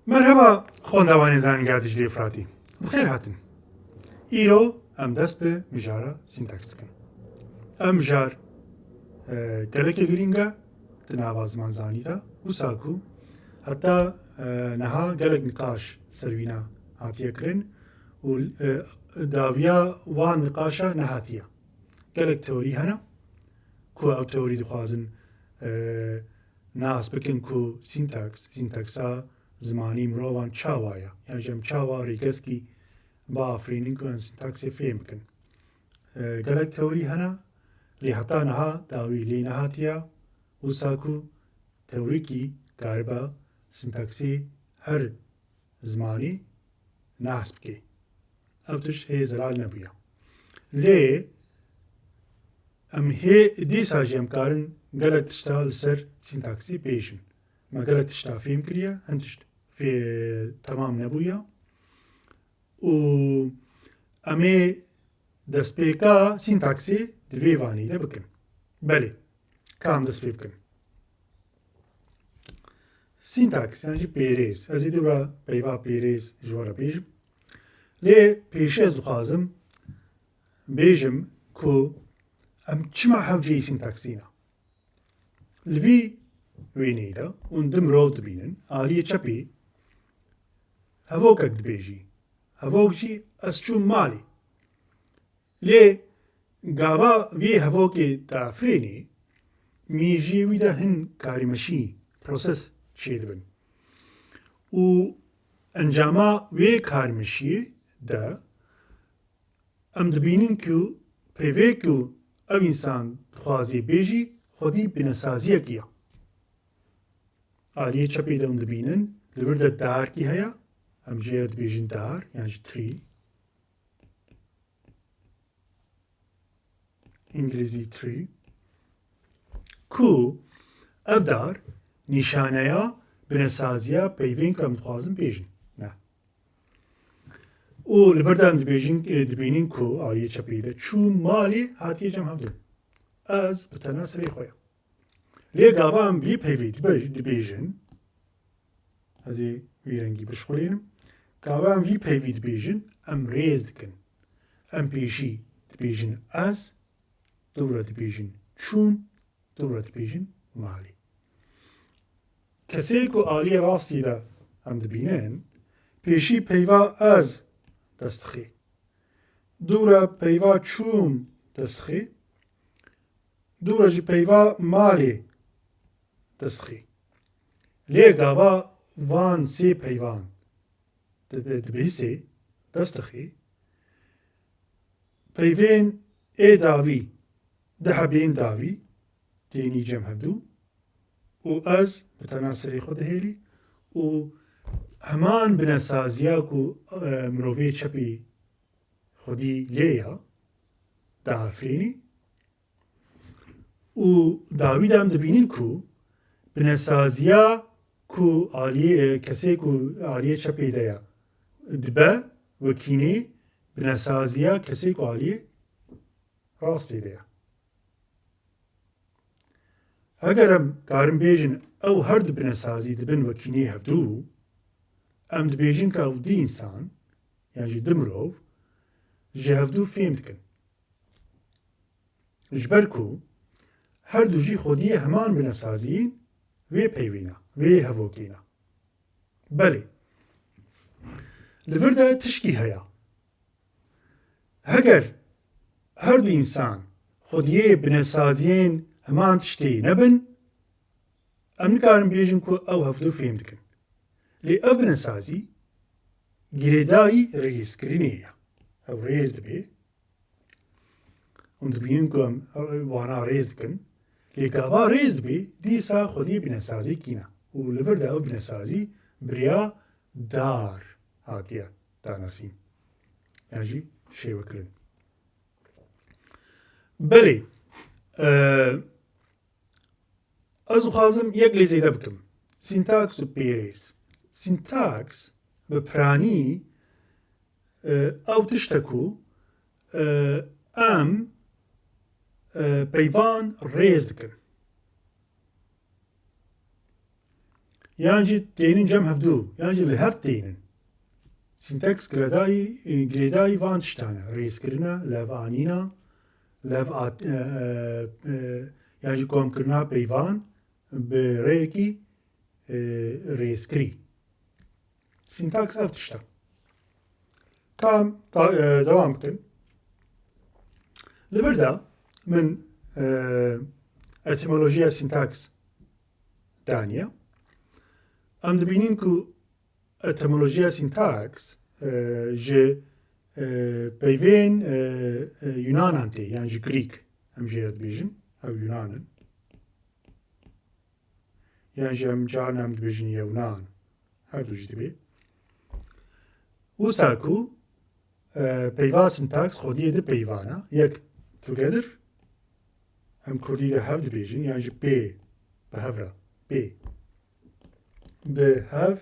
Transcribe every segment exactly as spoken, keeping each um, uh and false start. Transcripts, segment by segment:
Merheba xwendevanên Zanîngeha Diclê Firatî. Bi xêr hatin. Îro em dest bi mijara sîntaks dikin. Ev mijar, e, gelekî girîng e di nava zimanzanî de. Wisa ku heta, e, niha gelek niqaş ser wîna hatiye kirin û, e, dawiya wan niqaşa nehatiye. Gelek teorî hene ku ew teorî dixwazin, e, nas bikin ku sîntaks, sîntaksa zimanî mirovan çawa ye? Yan jî em çawa rêgezkî biafirînin ku em sîntaksê fêm bikin? E, gelek teorî hene, lê heta niha dawî lê nehatiye. Wisa ku teorîkî karibe sîntaksê her zimanî nas bike. Ev tişt hê zelal nebûye. Lê em hê dîsa jî em karin gelek tişta li ser sîntaksî bêjin. Me gelek tişta fêm kiriye, hin tişt fê-, temam nebûye. Û em ê destpêka sîntaksê di vê vanî de bikin. Belê, ka em dest pê bikin. Sîntaks, yan jî pêrêz. Ez ê dû re peyva pêrêz ji we re bêjim. Lê pêşî ez dixwazim bêjim ku em çima hewceyî sîntaksî ne. Li vî wêneyê de hûn du mirov dibînin, aliyê çepê hevokek dibêjî. Hevok jî ez çûm malê. Lê gava vê hevokê diafirênê, mîjiyê wî de hin karîmeşî, proses çêdibin. Û encama wê karîmeşiyê de em dibînin ku peyvê ku ev însan dixwazê bêjî, xwedî binesaziyekî ye. Aliyê çepê de hûn dibînin, li vir de darkî heye, em jê re dibêjin dar, yan jî tree. Îngilîzî tree, ku ev dar nîşaneya binesaziya peyvên ku em dixwazin bêjin. Ne. Û li vir de em dibêjin, e, dibînin ku aliyê çepê de çû malê hatiye cem hevdû. Ez bi tena serê xwe ye. Lê gava em vî peyvê dibe-, dibêjin, ez ê wî rengî bişxulênim. Gava em vî peyvî dibêjin, em rêz dikin. Em pêşî dibêjin ez, dû re dibêjin çûm, dû re dibêjin malê. Kesê ku aliyê rastî de em dibînin, pêşî peyva ez dest dixê. Dû re peyva çûm dest dixê. Dû re jî peyva malê dest dixê. Lê gava van sê peyvan dibe-, dibihîsê, dest dixê, peyvên ê dawî, du hebên dawî tênî cem hevdû û ez bi tena serê xwe dihêlî û heman binesaziya ku, e, mirovê çepî xwedî lê ya, diafirînî. Û dawî de em dibînin ku binesaziya ku aliyê, e, kesê ku aliyê çepê de ye, dibe wekî nê binesaziya kesê ku aliyê rastê de ye. Heger em karin bêjin ew her du binesazî dibin wekî nê hevdû, em dibêjin ka ew du însan, yan jî du mirov, ji hevdû fêm dikin. Ji ber ku her du jî xwediyê heman binesaziyên vê peyvê ne, vê hevokê ne. Belê. Li vir de tişkî heye. Heger her du însan xwediyê binesaziyên heman tiştê nebin, em nikarin bêjin ku ew hevdu fêm dikin. Lê ev binesazî girêdayî rêzkirinê ye. Ew rêz dibe. Hûn dibînin ku em wana rêz dikin. Lê gava rêz dibe, dîsa xwedî binesazî kîne. Û li vir de ew binesazî bi rêya dar hatiye danasîn. Yan jî şêwekirin. Belê, e, ez dixwazim yek lê zêde bikim. Sîntaks û pêrêz. Sîntaks bi piranî, e, ew tişt e ku, e, em, e, peyvan rêz dikin. yan jî tênin cem hevdû, yan jî li hev tênin. Sîntaks girêdayî, girêdayî van tiştan e. Rêzkirina, lihevanîna, lihev at-, e, e, e, yan jî komkirina peyvan bi rêyekî, e, rêzkirî. Sîntaks ev tişt e. Ka em da-, e, dewam bikin. Li vir de min, e, etimolojiya sîntaks daniye. Em dibînin ku etimolojiya sîntaks, e, ji, e, peyvên, e, e, Yunanan tê, yan ji Greek, em jê re dibêjin, ew Yunan in. Yan jî em carna em dibêjin Yewnan. Her du jî dibe. Wisa ku, e, peyva sîntaks xwediyê di peyvana. Yek together, em kurdî de hev dibêjin, yan jî pê, bi hev re, pê. Bi hev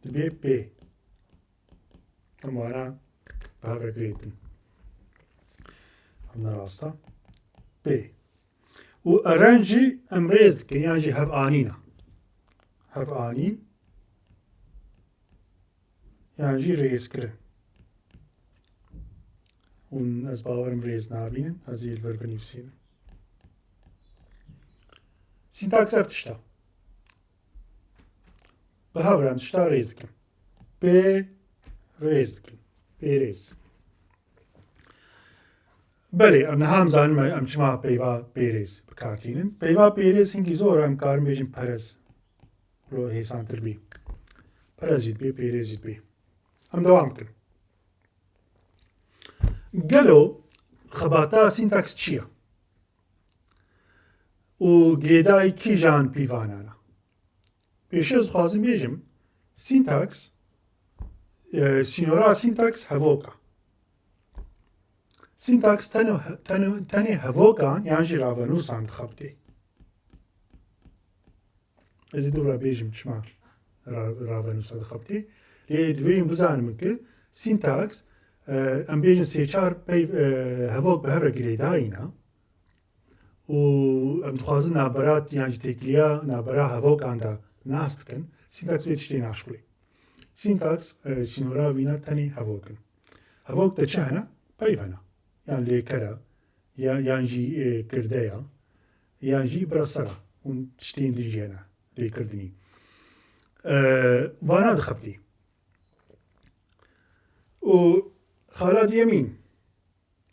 dibe pê. Em wana bi hev re girêdin. Em ne rast e. Pê. Û eren jî em rêz dikin, yan jî hev anîn e. Hev anîn, yan jî rêzkirin. Hûn, ez bawerim, rêz nabînin, ez ê li vir binivîsînim. Sîntaks ev tişt e. Bi hev re em tişta rêz dikin. Pê rêz dikin. Pêrêz. Belê, em niha em zanin me, em çima peyva pêrêz bi kar tînin. Peyva pêrêz hinkî zor e, em karin bêjin perez. Ro hêsantir bî. Perez jî dibê, pêrêz jî dibê. Em dewam bikin. Gelo xebata sîntaks çi ye? Û girêdayî kîjan pîvanan e? Pêşî ez dixwazim bêjim, sîntaks, e, sînora sîntaks hevok e. Sîntaks tenê, tenê, tenê hevokan yan jî ravenûsan dixebitê. Ez ê dû re bêjim çima ra-, ravenûsa dixebitê. Lê divê hûn bizanin ku sîntaks, e, em bêjin sê çar peyv, e, hevok bi hev re girêdayî ne. Û em dixwazin navbera yan jî têkiliya navbera hevokan de nas bikin, sîntaks vê tiştê naşixulê. Sîntaks, e, sînora wîna tenê hevok in. Hevok de çi hene? Peyv hene. Yan lêker e, ya-, yan jî, e, kirde ye, yan jî bira ser e. Hûn tiştên din jî hene lêkirdinî. E, vana dixebitî. Û xala diyemîn,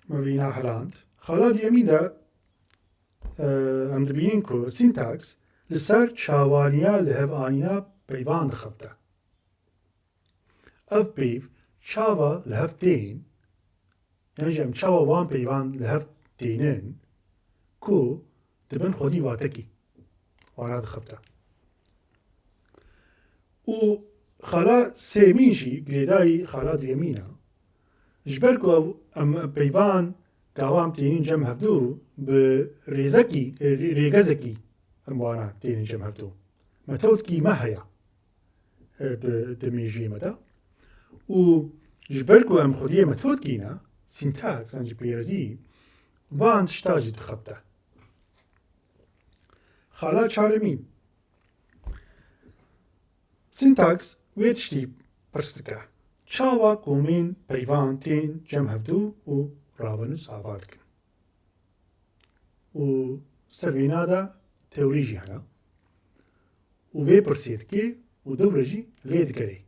me vîna heland. Xala diyemîn de, e, em dibînin ku sîntaks li ser çawaniya li hev anîna peyvan dixebite. Ev peyv çawa li hev tên, yan jî em çawa wan peyvan li hev tênin ku dibin xwedî watekî wana dixebite. Û xala sêmîn jî girêdayî xala duyemîn e. Ji ber ku ew, em peyvan gawa em tênin cem hevdû bi rêzekî, rê-, rêgezekî em wana tênin cem hevdû. Metodkî me heye, e, di, di mêjiyê me de. Û ji ber ku em xwediyê metodkî ne, sîntaks, yan jî pêrezî, van tişta jî dixebite. Xala çaremîn. Sîntaks wê tiştî pirs dike. Çawa komên peyvan tên cem hevdû û ravenûs ava dikin? Û ser vêna de teorî jî hene. Û vê pirsê dike û dewre jî lê digerê.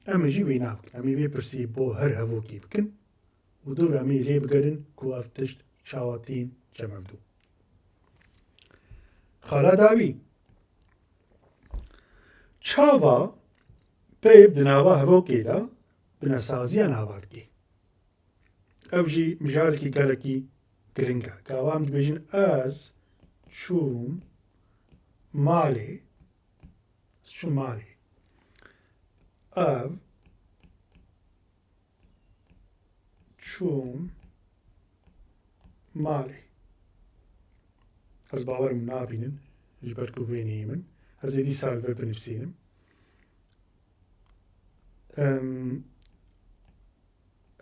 Em ê jî wêna bikin. Em ê vê pirsê bo her hevokê bikin û dewre em ê lê bigerin ku ev tişt çawa tên cem hevdû. Xala dawî. Çawa peyv di nava hevokê de bi nesaziya nava dike? Ev jî mijarekî gelekî giring e. Gawa em dibêjin, ez çûm malê, ez çûm malê. Ev çûm malê. Ez bawerim nabînin, ji ber ku wêneyê min. Ez ê dîsa li vir binivîsînim. Em,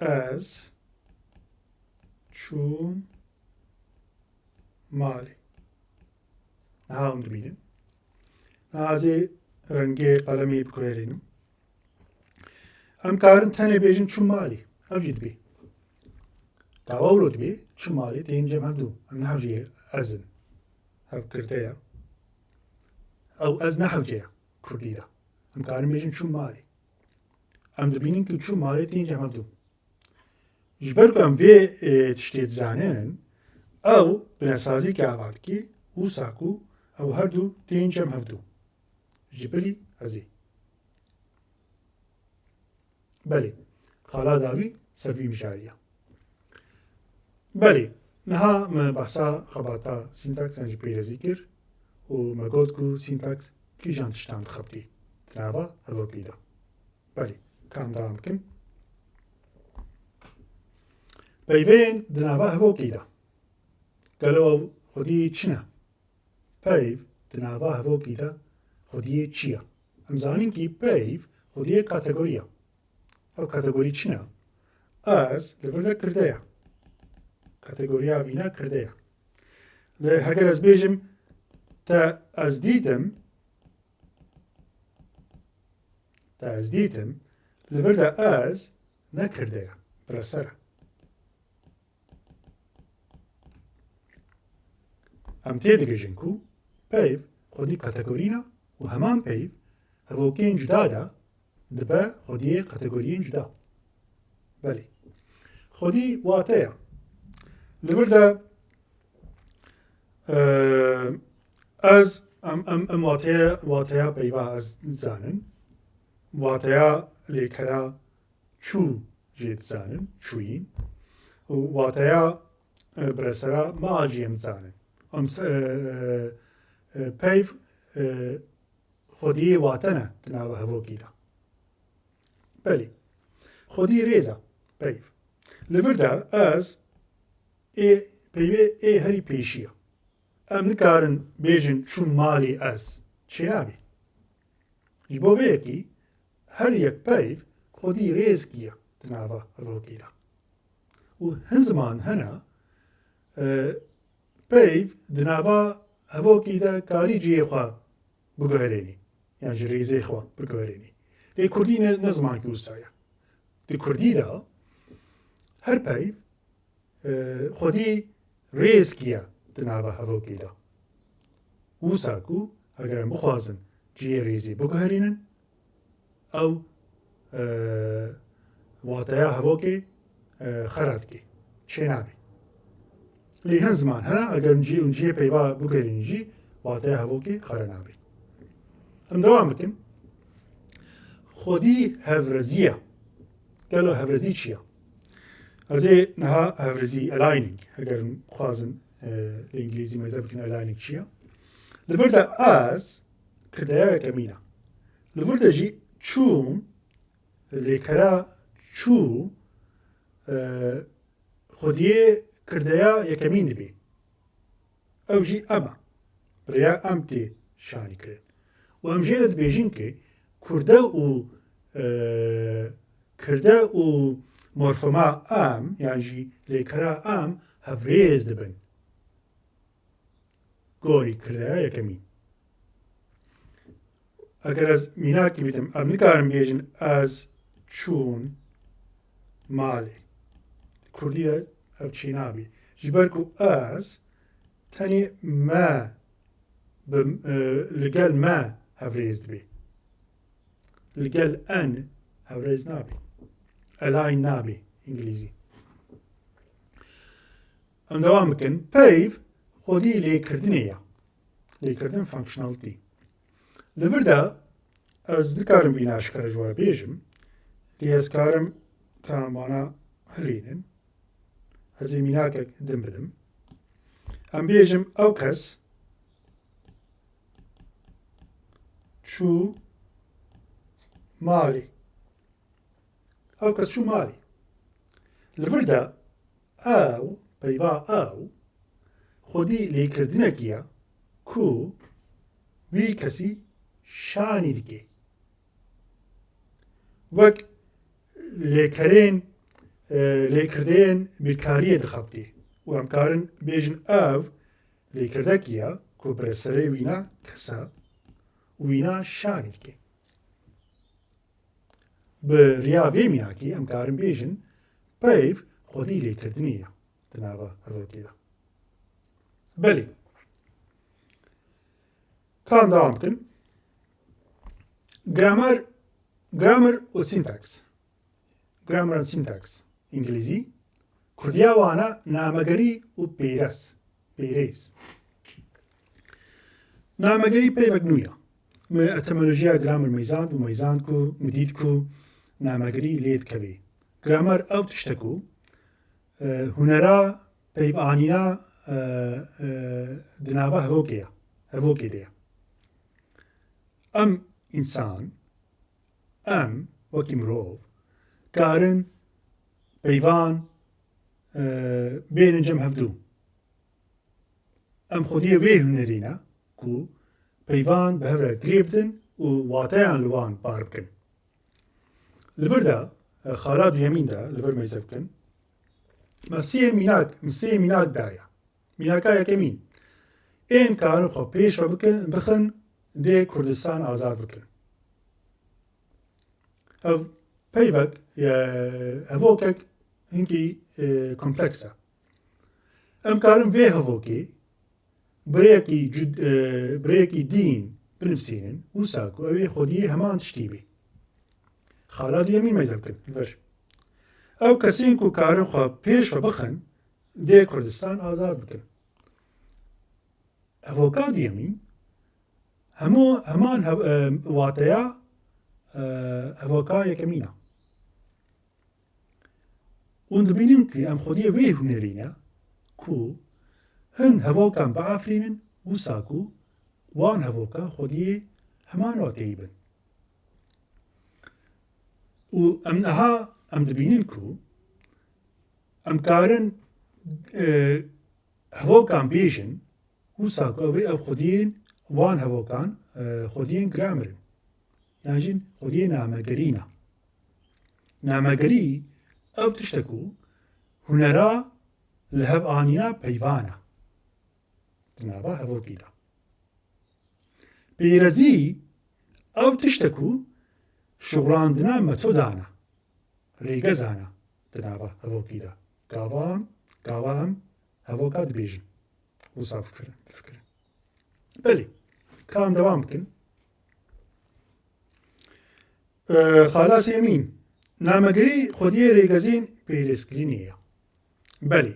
ez çûm malê. Niha hûn dibînin. Niha ez ê rengê qelemê biguherînim. Em karin tenê bêjin çû malê. Ev jî dibê. Ka wewlo dibê, çû malê, tên cem hevdû. Em nehewceyê ez in. Ev kirde ye. Ew ez nehewce ye kurdî de. Em karin bêjin çû malê. Em dibînin ku çû malê tên cem hevdû. Ji ber ku em vê, e, tiştê dizanin, ew binesazî ke ava dikî, wisa ku ew her du tên cem hevdû. Ji bilî ez ê. Belê, xala dawî ser vî mijarî ye. Belê, niha me behsa xebata sîntaks yan jî peyrezî kir û me got ku sîntaks kîjan tiştan dixebitî di nava hevokî de. Belê, ka em dewam bikin. Peyvên di nava hevokî de. Gelo ew xwedî çi ne? Peyv di nava hevokî de xwediyê çi ye? Em zanin kî peyv xwediyê kategorî ye. Ew kategorî çi ne? Ez li vir de kirde ye. Kategoriya vîna kirde ye. Lê heger ez bêjim te ez dîtim, te ez dîtim, li vir de ez ne kirde ye, bireser e. Em têdigihîjin ku peyv xwedî kategorî ne û heman peyv hevokên cuda de dibe xwediyê kategoriyên cuda. Belê. Xwedî wate ye. Li vir de, e, ez, em, em, em wateya, wateya peyva ez dizanin. Wateya lêkera çû jê dizanin, çûyîn. Û wateya, e, biresera mal jî em dizanin. Em se-, e, e, e, peyv, e, xwediyê wate ne di nava hevokî de. Belê. Xwedî rêz e, peyv. Li vir de ez ê peyvê ê herî pêşî ye. Em nikarin bêjin çûm malê ez. Çênabê. Ji bo vê yekî her yek peyv xwedî rêzkî ye di nava hevokî de. Û hin ziman hene, e, peyv di nava hevokî de karî cihê xwe biguherênî, yan ji rêzê xwe biguherênî. Lê kurdî ne, ne zimankî wisa ye. Di kurdî de her peyv, e, xwedî rêzkî ye di nava hevokê de. Wisa ku eger em bixwazin cihê rêzê biguherînin, ew, e, wateya hevokê, e, xera dike. Çênabê. Lê hin ziman hene, eger cihê, cihê peyva biguherînin jî, wateya hevokê xera nabê. Em dewam bikin. Xwedî hevrezî ye. Gelo hevrezî çi ye? Ez ê niha hevrezî, aligning, heger em xwazin, e, li îngilîzî mêze bikin, aligning çi ye? Li vir de ez kirdeya yekemîn e. Li vir de jî çûm, lêkera çû, e, xwediyê kirdeya yekemîn dibê. Ew jî em e. Bi rêya em tê şanî kirin. Û em jê re dibêjin ku kurde û, e, kirde û morfema em, yan jî lêkera em hevrêz dibin. Gorî kirdeya yekemîn. Eger ez mînakî bidim, em nikarin bêjin ez çûn malê. Kurdî de ev çênabî. Ji ber ku ez tenê me bi, e, li gel me hevrêz dibê. Li gel en hevrêz nabê. Align nabê îngilîzî. Em dewam bikin. Peyv xwedî lêkirdinê ye. Lêkirdin, functionality. Li vir de ez nikarim vîna ji kare ji we re bêjim. Lê ez karim ka em vana hilînin. Ez ê mînakek din bidim. Em bêjim ew kes çû malê. Ew kes çû malê. Li vir de ew, peyva ew, xwedî lêkirdinekî ye ku wî kesî şanî dike. Wek lêkerên, e, lêkirdeyên bîrkariyê dixebitî û em karin bêjin ev lêkirdekî ye ku bi re serê wîna kes e û wîna şanî dike. Bi riya vê mînakî em karin bêjin peyv xwedî lêkirdinê ye di nava hevokê de. Belê. Ka em dewam bikin. Gramer, gramer û syntax. Grammar and syntax, îngilîzî. Kurdiya wana namegerî û pêrez. Pêrêz. Namegerî peyvek nû ye. Min etimolojiya gramer meyzand û meyzand ku min dît ku namegerî lê dikevê. Gramer ew tişt e ku, e, hunera peyvanîna, e, e, di nava hevokê ye. Hevokê de ye. Em însan, em wekî mirov karin peyvan, e, bênin cem hevdû. Em xwediyê wê hunerî ne ku peyvan bi hev re girê bidin û wateyan li wan bar bikin. Li vir de, e, xala duyemîn de, li vir meyze bikin, me sê mînak, min sê mînak daye. Mînaka yekemîn, ên karin xwe pêş ve bikin, bixin, dê Kurdistan azad bikin. Ev peyvek, e, hevokek hinkî, e, kompleks e. Em karin vê hevokê bi rêyekî cud-, e, bi rêyekî dîn binivîsînin, wisa ku ew ê xwediyê heman tiştî bê. Xala duyemîn meyze bikin, li vir. Ew kesên ku karin xwe pêş ve bixin, dê Kurdistan azad bikin. Hevoka duyemîn, hemû, heman hev-, e, wateya, e, hevoka yekemîn e. Hûn dibînin ku em xwediyê wê hunerî ne ku hin hevokan biafirînin, wisa ku wan hevoka xwediyê heman wateyî bin. Û em niha em dibînin ku em karin, e, hevokan bêjin, wisa ku ew ê ev xwediyên wan hevokan, e, xwediyên gramer in. Yan jî xwediyê namegerî ne. Namegerî ew tişt e ku hunera li hev anîna peyvan e di nava hevokî de. Pêrezî ew tişt e ku şixulandina metodan e, rêgezan e di nava hevokî de. Gava em, gava em hevoka dibêjin. Wisa bifikirin, bifikirin. Belê, ka em dewam bikin. E, xala sêmîn, namegerî xwediyê rêgezên pêrêzkirinê ye. Belê.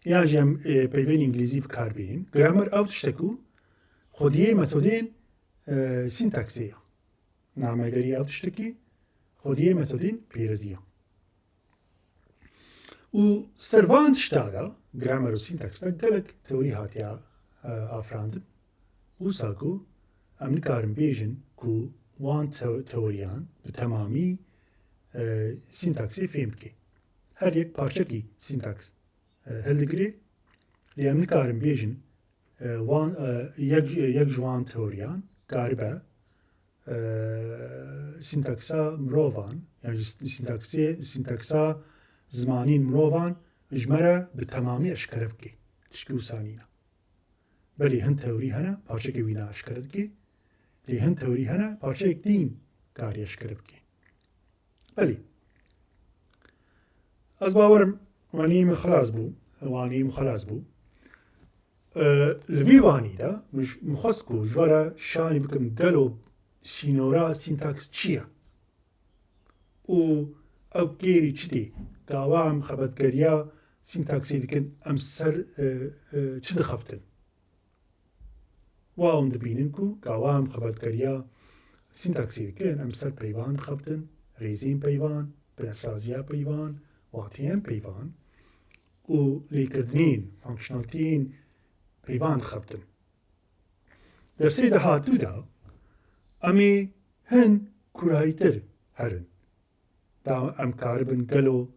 Yan jî em, e, peyvên îngilîzî bi kar bînin. Gramer ew tişt e ku xwediyê metodên, e, sîntaksê ye. Namegerî ew tiştekî xwediyê metodên pêrezî ye. Û ser van tişta de, gramer û sîntaks de gelek teorî hatiye, e, afirandin. Wisa ku em nikarin bêjin ku wan teo-, teoriyan bi temamî, e, sîntaksê fêm bike. Her yek parçekî sîntaks, e, hildigire, lê em nikarin bêjin, e, wan, e, yek, yek ji wan teoriyan karibe, e, sîntaksa mirovan, yan jî sîntaksê, sîntaksa zimanîn mirovan ji me re bi temamî eşkere bike. Tişkî wisa nîne. Belê hin teorî hene, parçekê wî ne eşkere dike. Lê hin teorî hene, parçeyek din karî eşkere bike. Belê. Ez bawerim wanî min xilas bû. Wanî min xilas bû. E, li vî wanî de min j-, min xwest ku ji we re şanî bikim gelo sînora sîntaks çi ye? Û ew kêrî çi tê? Gava em xebetkeriya sîntaksê dikin, em ser, e, e, çi dixebtin? Wa hûn dibînin ku gava em xebetkeriya sîntaksê dikin, em ser peyvan dixebtin, rêzên peyvan, binesaziya peyvan, wateyên peyvan û lêkirdinên, functionalitiyên peyvan dixebtin. Dersê dahatû de em ê hin kûrayîtir herin. Da em karibin gelo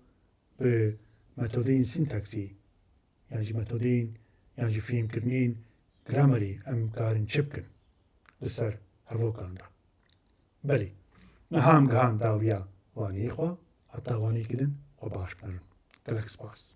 bi metodên sîntaksî, yan jî metodên, yan jî fêhmkirinên gramerî em karin çi bikin li ser hevokan de. Belê, niha em gihan dawiya waneyê xwe, heta waneyekî din xwe baş bimerin. Gelek spas.